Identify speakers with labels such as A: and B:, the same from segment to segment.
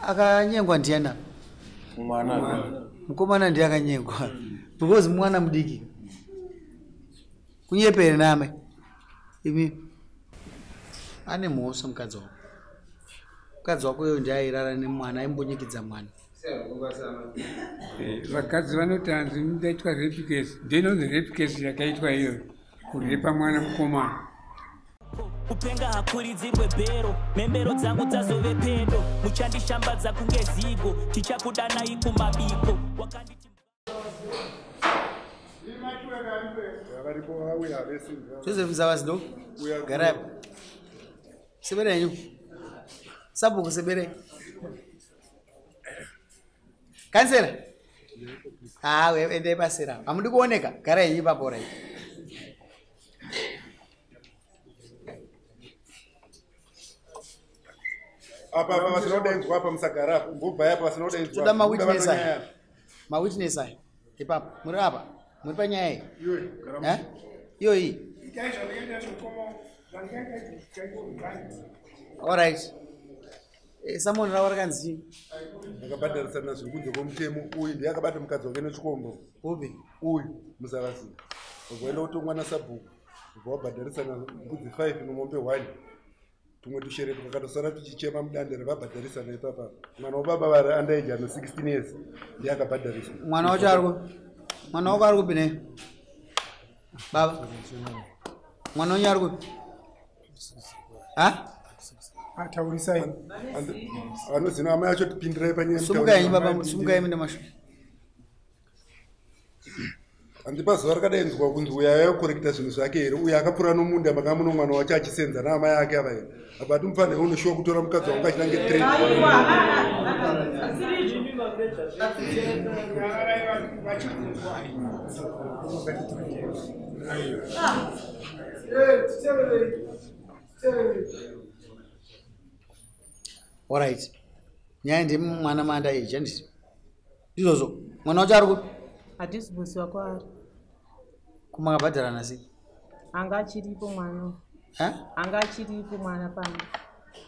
A: Akanyengwa ndiani apa?
B: Mwana.
A: Mukomana ndiye akanyengwa. Because mwana mudiki. Kunyepere name. Imi ane mhosva mukadzi wako. Mukadzi wako uyo ndiye airara nemwana, aimbonyikidza mwana.
C: Vakadzi vanoti hanzi ndaitwa rape case, ndinonzi rape case yakaitwa iyoyo, kurepa mwana mukomana.
D: Kupenga hakuridzirwe bhero, mhembero dzangu dzazove pedo, muchandishambadza kunge zigo, tichakudanai kumabiko. Wakanditi
A: Joseph Mzavazi ndo gara apo. Sebere yenyu. Sabhuku sebere. Kansela. Ah, we ende pasera. Hamudi kuoneka. Gara yenyu ipapo right.
E: Apa apa vasina kudainzwa apa musagara apa. Mbobva apa vasina kudainzwa.
A: Toda ma witness aya. Ma witness aya. Ipapo. Muri apa. Muri panyaya iyi. Eh? Iyo iyi. All right. Someone rawo rakanzi chii?
E: Akabhadharisana zviri kunze kwomutemo. Uyu ndiye akabata mukadzi wake nechikombo.
A: Upi?
E: Uyu Muzavazi. Ubva kutongwa nasabhuku. Ubva wabhadharisana mbudzi 5 nomombe 1. Tumwe tushere twakatosara tuchichema mudande revabhadharisana ipapa. Mwana wababa vari underage ano 16 years ndiye akabhadhariswa.
A: Mwana wacho ari kupi? Mwana wako ari kupi ne? Baba. Mwana wenyu ari kupi? Ha?
F: Taurisai.
E: Vanozina amai acho tipindirai panyaya.
A: Sumukai henyu baba, sumukai mune masho.
E: Handipa zuva rakadainzwa kunzi uyu aiya kukorekta zvinhu zvake here, uyu akapfuura nomunda manga muno mwana wacho achisenza naamai ake ava here. Apa timufanire unoshuwa kutora mukadzi wangu achinange train.
A: All right. Nyaya ndi mwana manda age handiti? Ndizvozvo. Mwana wacho ari kupi?
G: Hatisi kuziva kwaari.
A: Kumakabhadharana sei?
G: Anga achiripo mwana.
A: Eh?
G: Anga achiripo mwana pano.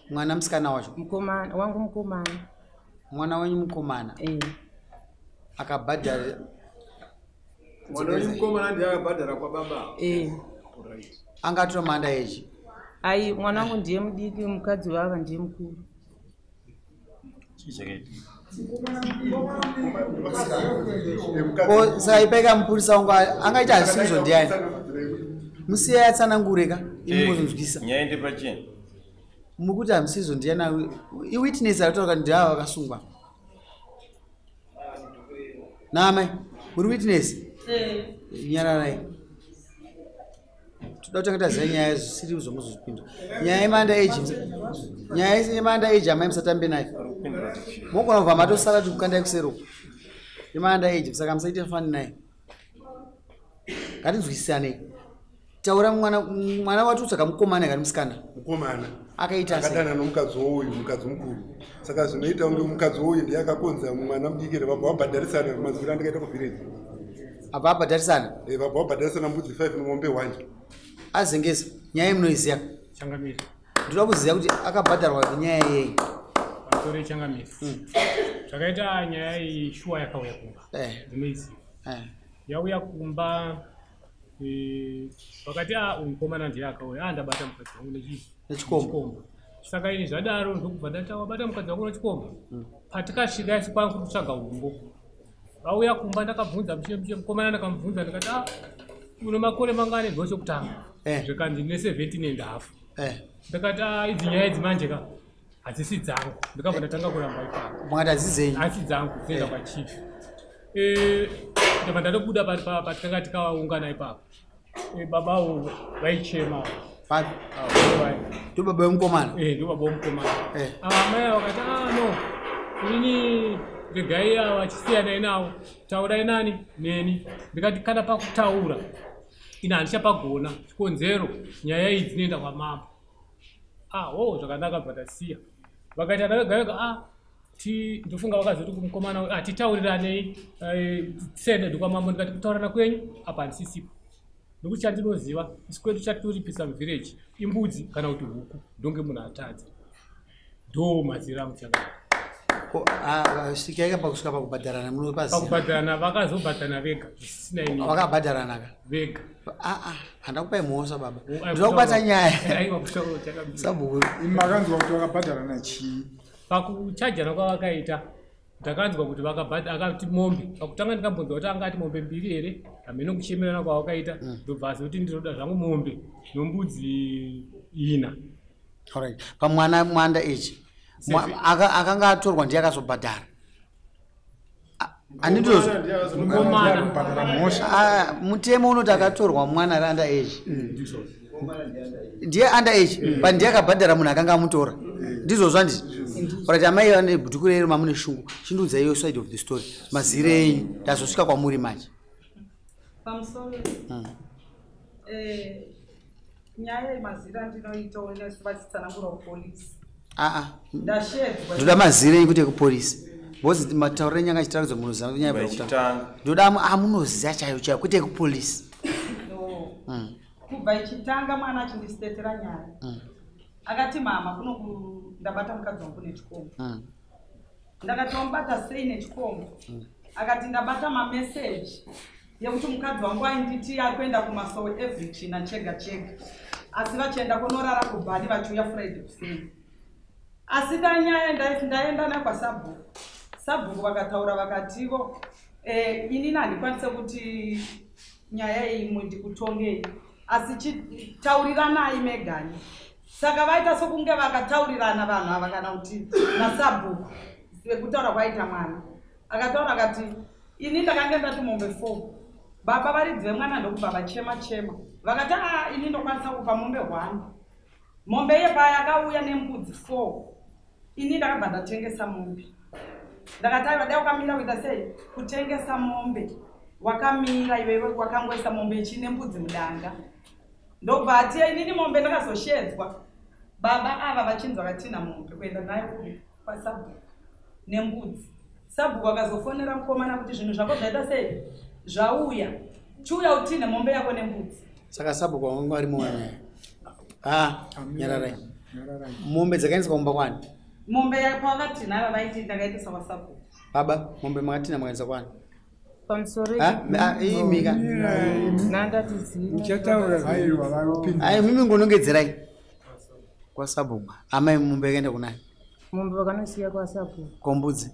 A: Mwana musikana wacho?
G: Mukomana, wangu mukomana.
A: Mwana wenyu mukomana?
G: Eh.
A: Akabhadhara.
B: Mwana wenyu mukomana ndiye akabhadhara kwababa?
G: Eh.
B: Right.
A: Anga atori manda age.
G: Ai, mwana wangu ndiye mudiki, mukadzi wava ndiye mukuru.
A: Ko saka ipaika mupurisa wangu angaita hazvisizvo ndiani? Musiye atsanangure ka, imi muzonzwisa.
B: Nyaya ndepachena.
A: Mukuti hamusizvo ndiani? Iwitness ari kutaura kuti ndiavo vakasungwa. Naamai, muri witness? Nyararai. Toda kutanga taziva nyaya zvisiri zvomuzopinda. Nyaya yemanda age, nyaya yemanda age amai musatambe nayo. Mogona kubva matosara kuti kukandai kusero. Yemanda age saka musaite fani nayo. Ngatinzwisisanei. Taura mwana, mwana wacho utsvaga mukomana kana musikana?
E: Mukomana.
A: Akaita sei?
E: Akadana nomukadzi wouyu, mukadzi mukuru. Saka zvinoita kunge mukadzi wouyu ndiye akakonza mwana mudiki here, vabva vabhadharisana mazwiro andikaita kuvhireji.
A: Abva abhadharisana?
E: Eh, vabva vabhadharisana mbudzi 5 nomombe 1.
A: Azengesa, nyaya iyi munoiziva?
H: Changamire.
A: Ndinoda kuziva kuti akabhadharwa nenyaya yei.
H: Pamusoro changamire. Zvakaita nyaya iyi shuwa yakauya kumba. Ndinoiziva. Yauya kumba, vakati uyu mukomana ndiye akauya, ndabata mukadzi wangu
A: Nechikomba.
H: Saka ini zvadaro ndokubva ndati wabata mukadzi wako nechikomba. Patikasvika isi kwangu kutsvaga humbo. Vauya kumba ndakabvunza mukomana ndakamubvunza ndikati uno makore mangani ndo chekutanga. Zvikanzi ndine 17 and a half. Ndakati idzi nyaya idzi manje ka hadzisi dzangu. Ndakabva ndatanga kuramba ipapo.
A: Makati hadzisi dzenyu?
H: Hadzisi dzangu, dzinoenda kwachief. Ndabva ndatobuda patikanga tikaungana ipapo. Babawo vaichema.
A: Papi? Ndo baba vemukomana?
H: Ndo baba vemukomana. Amai vakati no, inini regai ava vachisiyanai navo, taurai nani neni. Ndikati kana pakutaura ini handichapagona, chikonzero nyaya iyi dzinoenda kwamambo. Ho zvakanaka bva tasiya. Vakaita vana vega vega, ndofunga vakazoti kumukomana uyu, titauriranei, tisaende kwamambo. Ndikati kutaurana kwenyu apa handisisipo. Nokuti chandinoziva isu kwedu chatoripisa muvhireji imbudzi kana kuti huku, ndonge munhu atadza. Ndo mazira angu chakadai.
A: Svikaika pakusvika pakubhadharana munopaziva.
H: Pakubhadharana vakazobhadharana vega zvisina ini.
A: Vakabhadharana ka?
H: Vega.
A: Aa, handina kupai mhosva baba. Ndinoda kubata nyaya.
H: Aiwa, kutaura chakabira.
A: Sabhuku.
F: Makanzwa kuti vakabhadharana chii?
H: Pakuchajana kwavakaita ndakanzwa kuti vakabhadha, akati mombe pakutanga, ndikambonzwa kuti anga ati mombe mbiri here, hameno kuchemerana kwavakaita, ndobva azoti ndinoda zvangu mombe nombudzi ina.
A: Alright. Pamwana mwanda ichi akanga atorwa ndiye akazobhadhara. Handindozvo. Mutemo unoti akatorwa mwana ari under age. Ndiye under age, but ndiye akabhadhara munhu akanga amutora. Ndizvozvo handiti? Alright, amai vane bhuku rero mamune shungu. Chindiudzai your side of the story. Mazire enyu ndazosvika kwamuri manje.
I: Pamusoro. Nyaya yemazira andinoitawo vachitsanangura kupolisi.
A: Aa.
I: Ndashedzwa.
A: Ndoda mazire enyu kuti ekupolisi. Because matauriro enyu anga achitaridza munoziva nyaya yekutanga. Ndoda amunoziva chaiyo chaiyo kwete ekupolisi.
I: No. Kubva ichitanga mwana achindisetetera nyaya. Akati mama kuno ndabata mukadzi wangu nechikomba. Ndakati wamubata sei nechikomba? Akati ndabata mameseji yekuti mukadzi wangu ainditi ari kuenda kumasowe every china chega chega, asi vachienda kunorara kubhari vachiuya Friday kuseni. Asi danyaya ndaenda nayo kwasabhuku. Sabhuku vakataura vakativo, inini handikwanise kuti nyaya iyi ndikutongei, asi tauriranai megani. Saka vaita sokunge vakataurirana vanhu ava kana kuti nasabhuku sekutaura kwaita mwana. Akataura akati ini ndakange ndati mombe 4. Baba varidzi vemwana ndokubva vachema chema. Vakati a ini ndokwanisa kupa mombe 1. Mombe iye paya yakauya nembudzi 4. Ini ndakabva ndatengesa mombe. Ndakati aiwa dai wakamira kuita sei? Kutengesa mombe. Wakamira iwewe wakangoisa mombe ichine mbudzi mudanga. Ndobva ati inini mombe ndakazoshedzwa. Baba ava vachinzwa vatina mombe kuenda nayo kwasabhuku nembudzi. Sabhuku akazofonera mukomana kuti zvinhu zvako zvaita sei? Zvauya. Chiuya utine mombe yako nembudzi.
A: Saka sabhuku wanga varimo wanyaya. Nyararai. Mombe dzakaendeswa kumba kwani?
I: Mombe pavakatina ava vaiti ndakaendesa kwasabhuku.
A: Baba, mombe makatina makaendesa kwani?
G: Pamusoro.
A: Imika.
G: Nandatiziva.
C: Muchataura.
A: Ai, mimi ngonongedzerai. Kwasabhuku. Amai mombe yakaenda kunani?
G: Mombe vakanosiya kwasabhuku.
A: Kombudzi.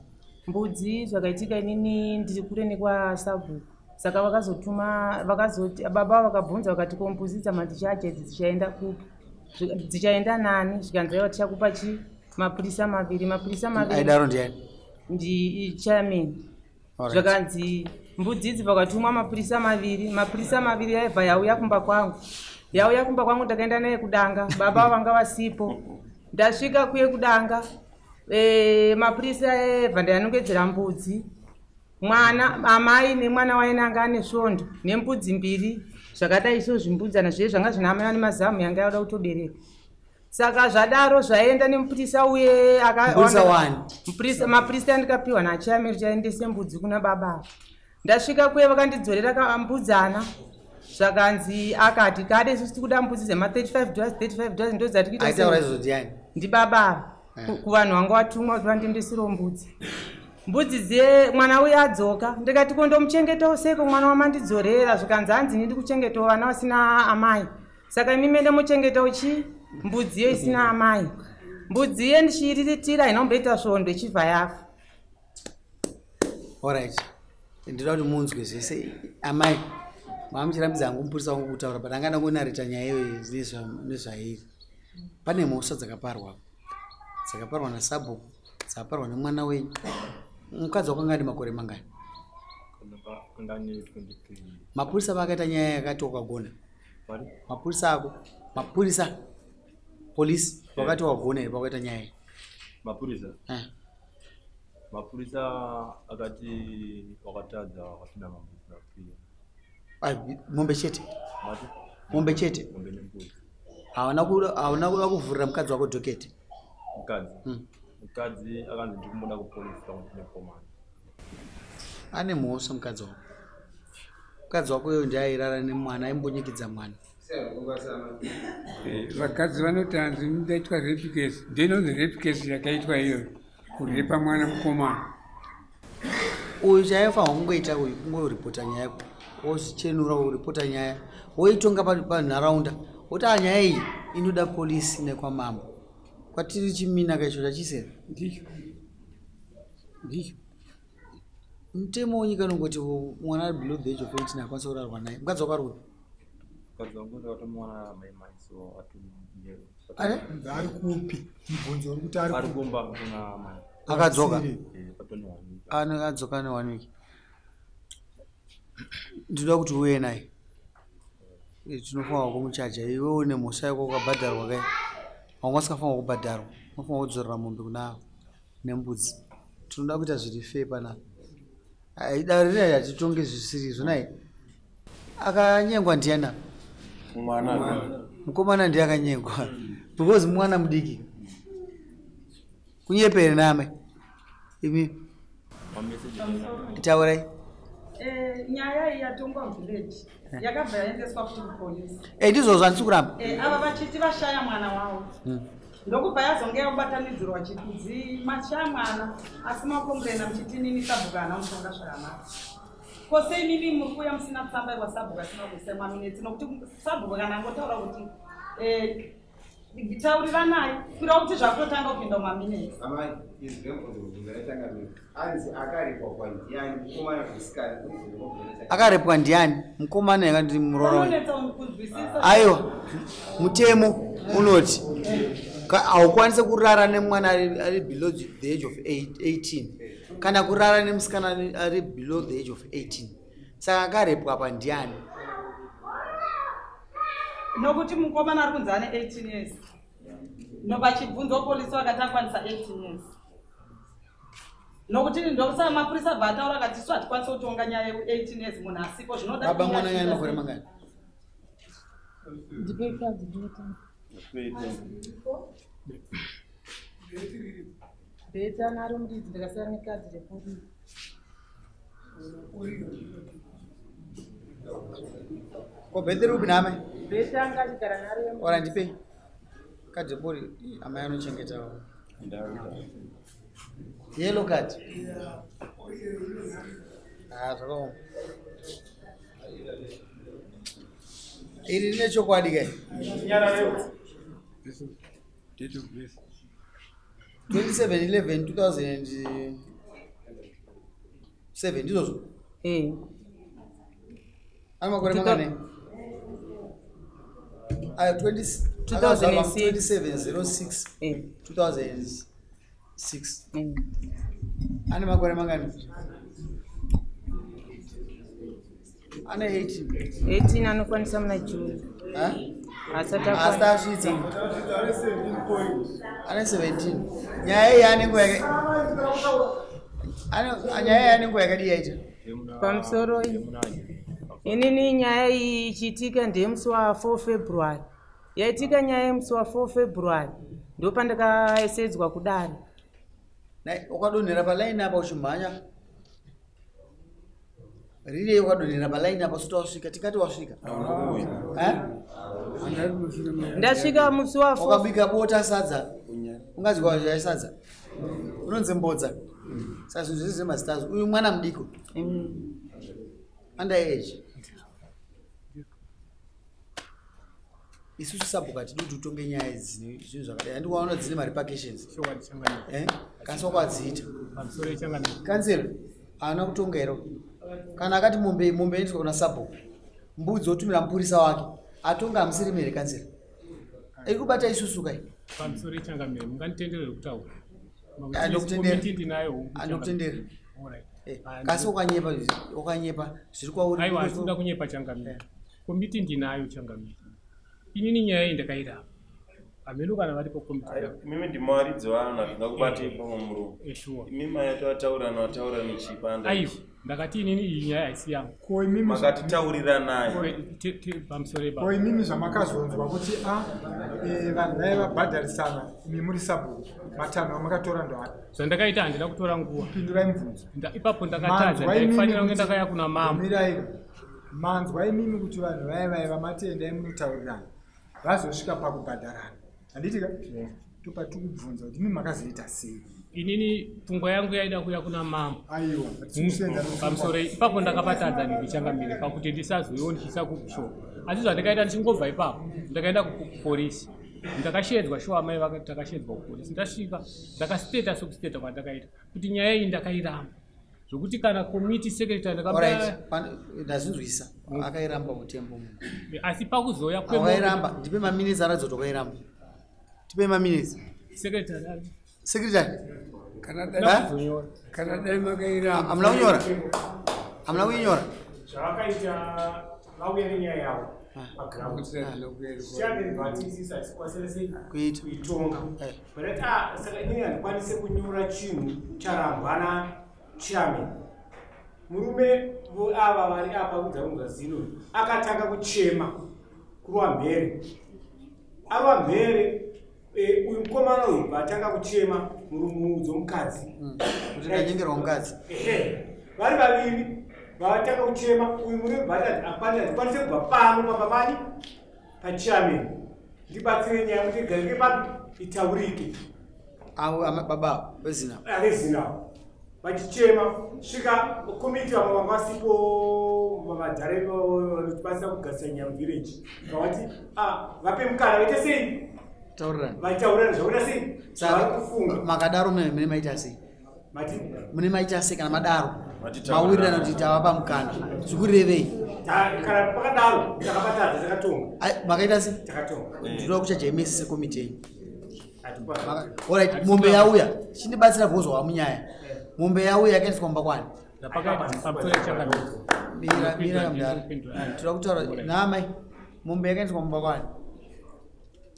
G: Mbudzi zvakaitika inini ndiri kure nekwasabhuku. Saka vakazotuma vakazoti baba vakabvunza vakati ko mbudzi dzamatichacha idzi dzichaenda kupi? Dzichaenda nani? Zvikanzi aiwa tichakupa chi mapurisa maviri. Mapurisa maviri.
A: Aidaro ndiani?
G: Ndi chairman. Zvakanzi mbudzi idzi vakatumwa mapurisa maviri. Mapurisa maviri aibva yauya kumba kwangu. Yauya kumba kwangu ndakaenda naye kudanga. Baba vanga vasipo. Ndasvika kuye kudanga. Mapurisa aibva ndayanongedzera mbudzi. Mwana amai nemwana wainanga ane svondo nembudzi mbiri zvakadai so zvimbudzana zviye zvanga zvina amai nemazamu yanga yada kutobereka. Saka zvadaro zvaenda nemupurisa uye mapurisa andikapiwa nachairman kuti aendese mbudzi kuna baba. Ndasvika kuye vakandidzorera kambudzana zvakanzi akati kade isusu tikuda mbudzi dzema $35 $35 ndo dzatikuita.
A: Aitaura izvo ndiani?
G: Ndibaba kuvanhu vanga vatumwa kuti vandiendesere mbudzi. Mbudzi dziye mwana uye adzoka ndikati ko ndomuchengetawo seiko mwana wamandidzorera? Zvikanzi hanzi ini ndikuchengetawo vana vasina amai. Saka imi mende muchengetawo chi mbudzi iyo isina amai. Mbudzi iye ndichiiriritira inomboita svondo ichibva yafa.
A: Alright. Ndinoda kuti munzwe zvese amai. Mamuchirambidza hangu mupurisa wangu kutaura but anga ndangonareta nyaya iyoyo nezvairi. Pane mhosva dzakaparwa. Dzakaparwa nasabhuku, dzakaparwa nemwana wenyu. Mukadzi wakanga ane makore mangani? Mapurisa vakaita nyaya yakati wakagona. Mapurisa ako, mapurisa polisi wakati wagona here pakaita nyaya iyi?
J: Mapurisa? Mapurisa akati wakatadza wakapinda mambudzi.
A: Mombe chete? Mombe chete?
J: Mombe nembudzi.
A: Hauna kuda kuvhurira mukadzi wako dhoketi?
J: Mukadzi? Mukadzi akanzi ndikumuda kupolisi pamwe nemukomana.
A: Ane mhosva mukadzi wako. Mukadzi wako uyo ndiye airara nemwana, aimbonyikidza mwana.
C: Vakadzi vanoti hanzi ndaitwa rape case. Ndinonzi rape case yakaitwa iyoyo. Kurepa mwana mukomana.
A: Uyu chaifanirwa kungoita uyu kungoripota nyaya, wozvichenura, woripota nyaya, woitonga panharaunda, woti a nyaya iyi inoda polisi nekwamambo. Kwatiri chimina kaicho chachisera.
C: Ndicho. Ndicho.
A: Mutemo wenyika unongoti mwana ari below the age of 18 akwanisa kurarwa naye. Mukadzi wako ari kupi?
J: Mukadzi wangu ndakatomuwana mai mai so atumjero.
A: Are?
F: Ari kupi? Mubvunzo uri kuti ari
J: Ari
F: kupi?
J: kumba kuna mai.
A: Akadzoka?
J: Eh, patoni wani.
A: Ano adzoka ne 1 week. Ndinoda kuti uuye naye. Tinofanirwa kumuchaja. Iwe une mhosva yako wakabhadharwa kai. Wanga usingafanirwa kubhadharwa. Unofanirwa kudzorera mombe kuna nembudzi. Tinoda kuita zviri fair panapa. Ai, dare rino hatitonge zvisiri izvo naye. Akanyengwa ndiani apa?
K: Mwana.
A: Mukomana ndiye akanyengwa. Because mwana mudiki. Kunyepere name. Imi taurai.
I: Nyaya iyi yatongwa muvillage yakabva yaendeswa futi kupolisi.
A: Ndizvozvo handisi kuramba.
I: Ava vachiti vashaya mwana wavo, ndokubva yazonge yakubatanidzirwa chikudzi mashaya mwana, asi makomburena muchiti nini sabhuku haana mutonga zvakanaka. Ko sei mimi muri kuuya musina tsamba yekwa asina kuisa maminetsi? Nokuti sabhuku kana angotaura kuti tauriranai, kuda kuti zvakutotanga kupinda mumaminetsi.
K: Amai, izwi remubvunzo kubvunza rechangamire. Anzi akarepwa kwandiani, mukomana musikana?
A: Akarepwa ndiani? Mukomana yakandiri muroora wenyu.
I: Unonetsa kunzwisisa.
A: Aiwa, mutemo unoti haukwanisi kurara nemwana ari below the age of 18 kana kurara nemusikana ari below the age of 18. Saka akarepwa apa ndiani?
I: Nokuti mukomana ari kunzi ane 18 years, novachibvunzwa polisi vakati akwanisa 18 years, nokuti ndokusaka mapurisa bva ataura akati isu hatikwanisi kutonga nyaya yeku18 years munhu asipo. Zvinoda
A: Baba, mwana yani makore mangani?
G: Ndipe kadhi ndinotanga. Beta naro muridzi, ndakasara nekadhi repuri.
A: Ko bheti riri kupi naamai?
G: Beta anga achigara naro.
A: Ora ndipei kadhi repori. Amai anochengetawo yellow card. Ah, zvakaoma. Iri rine chokwadi kai.
C: Date of birth.
A: 27 11 2007, ndizvozvo?
G: Eh.
A: Ane makore mangani ayo?
G: 2006.
A: 27 06 2006. Ane makore mangani? Ane 18.
G: 18 anokwanisa muna June. Asati
A: Asati asvitsa. Ane 17. Nyaya iyi ane nguva nyaya iyi ane nguva yakadii yaita?
G: Pamusoro, inini nyaya iyi ichiitika ndeyemusi wa4 February. Yaitika nyaya yemusi wa4 February, ndopandakaesedzwa kudare.
A: Nai, wakadonhera palaini apa uchimhanya rirei? Wakadonhera palaini apa usati wasvika, tikati wasvika. Eh?
G: Ndasvika musi wa4.
A: Wakabika bota, sadza, ungazi kwa sadza unonzi mbodza. Saka zvinhu zvese zvemazitazo. Uyu mwana mudiko, under age. Isusu sabhuku hatidi kuti utonge nyaya idzi, zvinhu zvakadai. Handikuwaona dzine marepercussions. Eh? Kasi wakwadziita.
H: Pamusoro yechangamire.
A: Kansela haana kutonga here? Kana akati mombe inoiswa kuna sabhuku, mbudzi otumira mupurisa wake, atonga hamusiri here kansela? Iri kubata isusu kai.
H: Pamusoro yechangamire, munganditenderere kutaura?
A: Handokutendera.
H: Komiti ndinayo.
A: Handokutendera.
H: Alright.
A: Kasi ukanyepa zviri kwauri.
H: Aiwa, handinoda kunyepa changamire. Komiti ndinayo changamire. Inini nyaya iyi ndakairapa, hameno kana varipo komiti yavo.
K: Mimi ndimwaridzi waana ndingakubatei pamwe murumo.
H: Sure.
K: Imi maya tawataurana wataura nechipanda.
H: Aiwa, ndakati inini iyi nyaya haisi yangu.
F: Ko imimi
K: Makatitaurira naye.
H: Pamusoro.
F: Ko imimi zvamakazonzwa kuti a vanhu vaiva vabhadharisana, imi muri sabhuku, matanho amakatora ndoapi?
H: Zvandakaita, handina kutora nguva.
F: Pindurai mubvunzo.
H: Ipapo ndakatadza.
F: Manzwa imimi
H: Ndaifanira kunge ndakaya kuna mambo.
F: Mirai. Manzwa imimi kuti vanhu vaya vaiva matenda emunotaurirana vazosvika pakubhadharana, handiti ka? Topa tikubvunza kuti imi makazoita sei?
H: Inini pfungwa yangu yaida kuuya kuna mambo.
F: Aiwa.
H: Pamusoro ipapo ndakapatadza ndichangamire pakuti ndisazoiwo ndichiisa kubishop. Asi zvandakaita ndichingobva ipapo ndakaenda kupolisi. Ndakashedzwa shuwa amai vakati takashedzwa kupolisi. Ndasvika ndakasteta sekusteta kwandakaita kuti nyaya iyi ndakairamba. Zvokuti kana committee secretary
A: Alright, ndazvinzwisa. Akairamba mutembo munhu.
H: Asi pakuzoya
A: Akairamba, ndipe maminitsi aratidza kuti wakairamba. Tipe maminitsi.
H: Secretary.
A: Secretary.
C: Kana dai makairamba.
A: Hamuna kunyora? Hamuna kuinyora?
L: Zvavakaita vauya nenyaya yavo paground. Chairman vatisisa hatikwanise
A: Kuita.
L: Kuitonga. But saka inini handikwanise kunyora chinhu charambwa nachairman. Murume ava vari apa kudza kunzwa zino akatanga kuchema kurwa mhere. Arwa mhere uyu mukomana uyu vatanga kuchema murume mukadzi.
A: Kuti ndanyengerwa mukadzi.
L: Ehe. Vari vaviri vatanga kuchema uyu murume vatati handikwanise kubva pano pamba pani pachairman. Ndibatsire nyaya kuti igarike papi itaurike.
A: Avo baba vezina.
L: Vezina. Vachichema svika komiti vamwe vanga vasipo vamadhare vanotibatsira kugadzisa nyaya muvillage. Vavati vape mukana vaite sei?
A: Taurirani.
L: Vaitaurirani zvakuita sei?
A: Saka makadaro mune maita sei?
L: Mati?
A: Mune maita sei kana madaro? Mawirirana kuti tavapa mukana. Zvikurevei?
L: Kana pakadaro takabatadza takatonga.
A: Makaita sei?
L: Takatonga.
A: Ndinoda kuchaja mese sekomiti yenyu. Alright, mombe yauya. Chindibatsira kuzwa munyaya. Mombe yauya yakaendeswa kumba kwani? Mira mira mudhara. Tinoda kutaura naamai. Mombe yakaendeswa kumba kwani?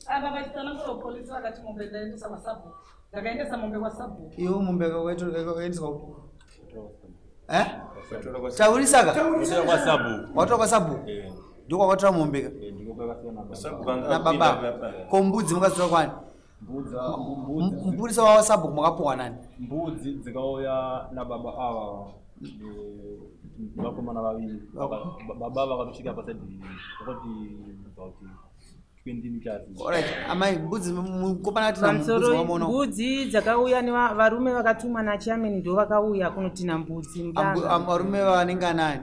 I: Apa vachitsanangura polisi vakati mombe ndaendesa kwasabhuku. Ndakaendesa mombe kwasabhuku.
A: Iwo mombe yakaendeswa kupi? Eh? Taurisaka? Watora kwasabhuku? Ndiko kwakatora mombe ka? Na baba. Ko mbudzi makadzitora kwani? Mupurisa wasabhuku makapuwa nani?
J: Mbudzi dzikauya nababa ava vakomana vaviri. Baba vakatosvika pasaidi vakati about 20 meters.
A: Alright, amai mbudzi mukomana atina mbudzi wamuona.
G: Mbudzi dzakauya nevarume vakatumwa nachairman ndo vakauya kunotina mbudzi mudanga.
A: Varume vanenge anani?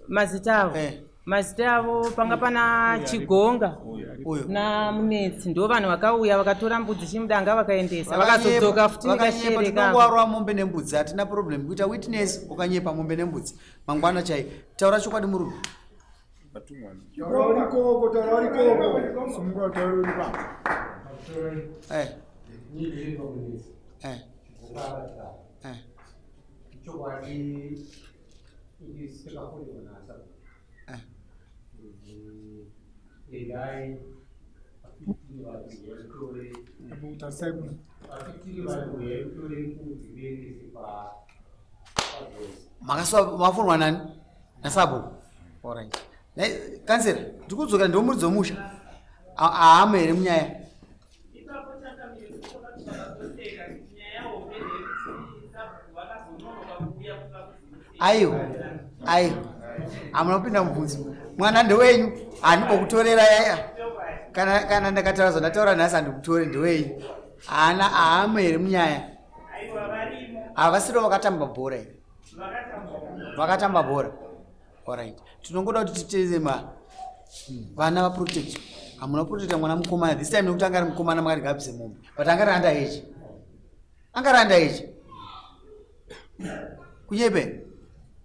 G: Mazita avo. Mazita avo panga pana Chigonga na Munetsi ndo vanhu vakauya vakatora mbudzi chimudanga vakaendesa vakazodzoka futi nekashere kavo.
A: Tinongwarwa mombe nembudzi hatina problem kuita witness ukanyepa mombe nembudzi mangwana chai taura chokwadi murume.
F: Taura urikoko, taura urikoko. Sumuka taura uri papa.
M: Chokwadi isikafonekwa endai
A: Makafonwa nani? Nasabhuku. Alright. Kansera, ndikudzokera ndomuridzi wemusha. Ahama here munyaya? Aiwa, aiwa. Hamuna kupinda mubvunzo. Mwana ndewenyu, handimbokutorera yaya. Kana ndakataura zvandataura nhasi handikutore ndewenyu. Haana ahama here munyaya? Havasiro vakatamba bhora here? Vakatamba bhora. Alright. Tinongoda kuti titeze vana vaprotect. Hamuna kuprotecta mwana mukomana. This time nekuti anga ari mukomana makati ngaabvise mombe. But anga ari under age. Anga ari under age. Kunyepe?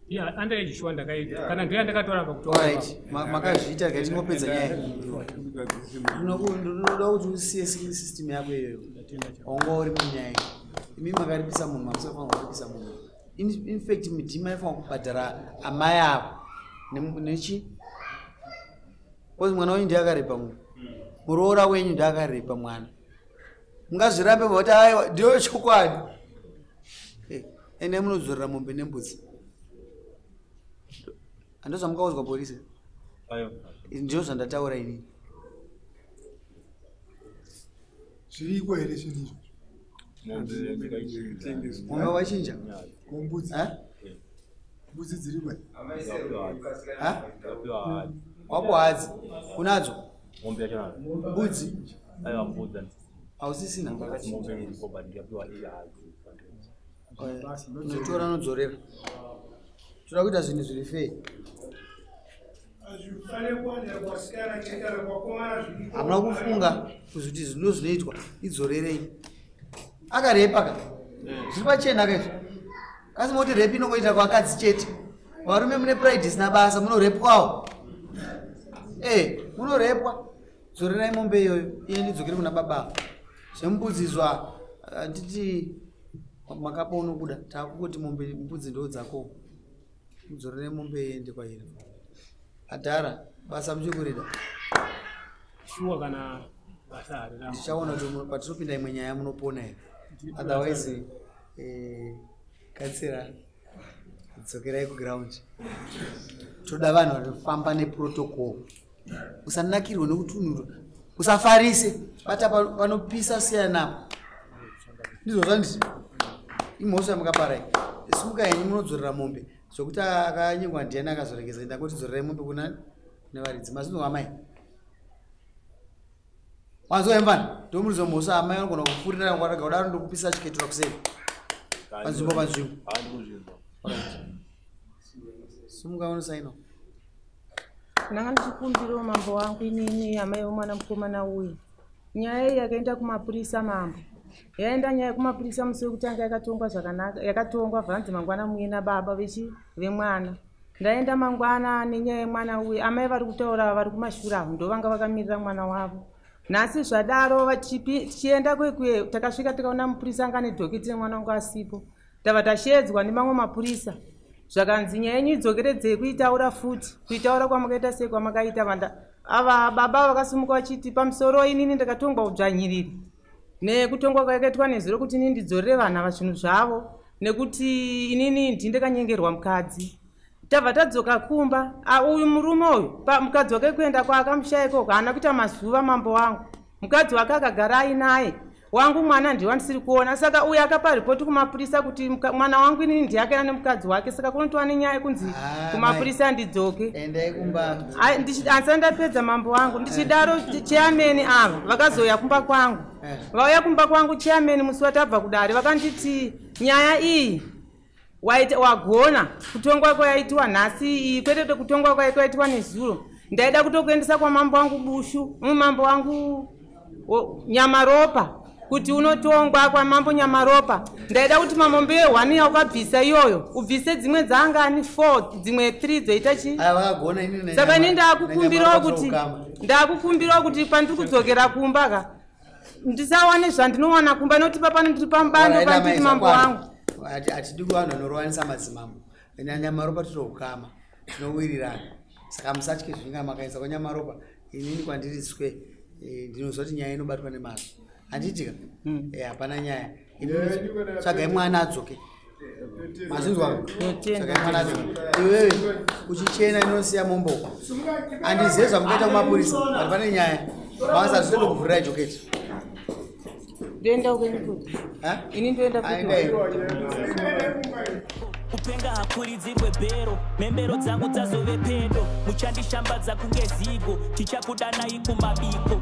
H: Yeah, under age shuwa ndakaita. Kana ndiye ndakatora pakutora.
A: Alright. Makazviita rega tingopedza nyaya. Ndinoda kuti usiye system yako iyoyo. Wanga uri munyaya. Imi makaripisa munhu, mamusafanira kuripisa munhu. In fact, midhima yaifanira kubhadhara amai avo. Nechi? Because mwana wenyu ndiye akarepa munhu. Muroora wenyu ndiye akarepa mwana. Mungazvirambe kuti aiwa ndiyo chokwadi. Ende munodzorera mombe nembudzi. Handizvo zvamukaudzwa polisi?
J: Aiwa.
A: Ndizvo zvandataura inini.
F: Zviriko here zvinhu izvo?
A: Mombe wachinja?
F: Mbudzi. Mbudzi dziriko here?
A: Wapo hadzi. Unadzo?
J: Mombe yacho.
A: Mbudzi.
J: Aiwa mbudzi.
A: Hausisina?
J: Mombe iripo but ndikapiwa iyi hadzi.
A: Unotora unodzorera. Toda kuita zvinhu zviri fair. Hamuna kufunga kuti zvinhu zvinoitwa, idzorerei. Akarepa ka, zviri pachena ka izvi. Kasi moti repi inongoita kwakadzi chete. Varume mune pride isina basa, munorepwawo. Munorepwa. Dzorerai mombe iyoyo, iye ndidzokere kuna baba. Zvembudzi izwa handiti makapa unokuda, taakungoti mombe mbudzi ndo dzako. Mudzorere mombe iende kwairi. Adhara, basa muchikurida.
H: Shuwa kana basa harina.
A: Tichaona kuti patinopinda imwe nyaya munopona here. Otherwise, katsira dzokerai kuground. Toda vanhu vanofamba neprotocol. Usanakirwe nekutunurwa. Usafarise. Bata panopisa siyana napo. Ndizvo zvanditi. Imhosva yamukaparai. Simuka henyu munodzorera mombe. Zvokuti akanyengwa ndiani akazoregeza, ndangoti dzorerai mombe kuna nevaridzi. Mazinwa amai. Wanzwa hemvana? Ndomuridzi mhosva amai vanogona kupfurira ngwarega kudaro ndokupisa chiketura kuseri. Panzvimbo panzvimbo. Simuka unosaina.
G: Ndanga ndichikumbirawo mambo wangu inini amai vemwana mukomana uyu. Nyaya iyi yakaenda kumapurisa mambo. Yaenda nyaya kumapurisa musi wekutanga yakatongwa zvakanaka, yakatongwa bvanzi mangwana muye nababa vemwana. Ndaenda mangwana nenyaya yemwana uyu, amai vari kutaura vari kumashure avo ndo vanga vakamirira mwana wavo. Nhasi zvadaro tichienda kwekwe takasvika tikaona mupurisa anga ane dhoketi remwana wangu asipo. Tava tashedzwa nemamwe mapurisa. Zvakanzi nyaya yenyu idzokeredzei kuitaura futi, kuitaura kwamakaita sei kwamakaita vanda. Ava baba vakasimuka vachiti pamusoro inini ndakatongwa udzvanyiriri. Nekutongwa kwakaitwa nezuro kuti inini ndidzorere vanhu ava zvinhu zvavo nekuti inini ndini ndakanyengerwa mukadzi. Tabva tadzoka kumba, uyu murume uyu mukadzi wake kuenda kwaakamusha ikoko haana kuita mazuva mambo wangu. Mukadzi wake akagara ainaye. Wangu mwana ndiye wandisiri kuona. Saka uyu akapa ripoti kumapurisa kuti mwana wangu inini ndiye akaenda nemukadzi wake. Saka kunotova nenyaya yekunzi kumapurisa ndidzoke.
A: Endai kumba.
G: Asi ndapedza mambo wangu. Ndichidaro chairman ava vakazouya kumba kwangu. Vauya kumba kwangu chairman musi watabva kudare vakanditi nyaya iyi wagona kutongwa kwayaitiwa nhasi iyi kwete kutongwa kwayaitiwa nezuro. Ndaida kutokuendesa kwamambo wangu Bushu, mambo wangu Nyamaropa, kuti unotongwa kwamambo Nyamaropa. Ndaida kuti mamombe 1 yaukabvisa iyoyo ubvise dzimwe dzangani 4 dzimwe 3 dzoita chi. Saka ini ndakukumbirawo kuti pandiri kudzokera kumba ka ndisawane zvandinowana kumba nekuti papano ndiri pamubando pandiri mambo wangu.
A: Hatidi kuvanhu vanorovanisa madzimambo. Nyamaropa tinoukama, tinowirirana. Saka musatye zvinga makaisa kwaNyamaropa, inini kwandiri swe ndinoziva kuti nyaya inobatwa nemazvo. Handiitika? Hapana nyaya. Tsvagai mwana adzoke. Mazinzwa? Tsvagai mwana adzoke. Iwewe uchichena inosiya mombo. Handizivi zvamukaita kumapurisa, but pane nyaya. Basa zvinoda kuvhurira joketi.
G: Ndoenda kuenda. Ini ndoenda
A: kuenda.
D: Kupenga hakuridzirwe bhero, membero dzangu dzazove pedo, muchandishambadza kunge zigo, tichakudanai kumabiko.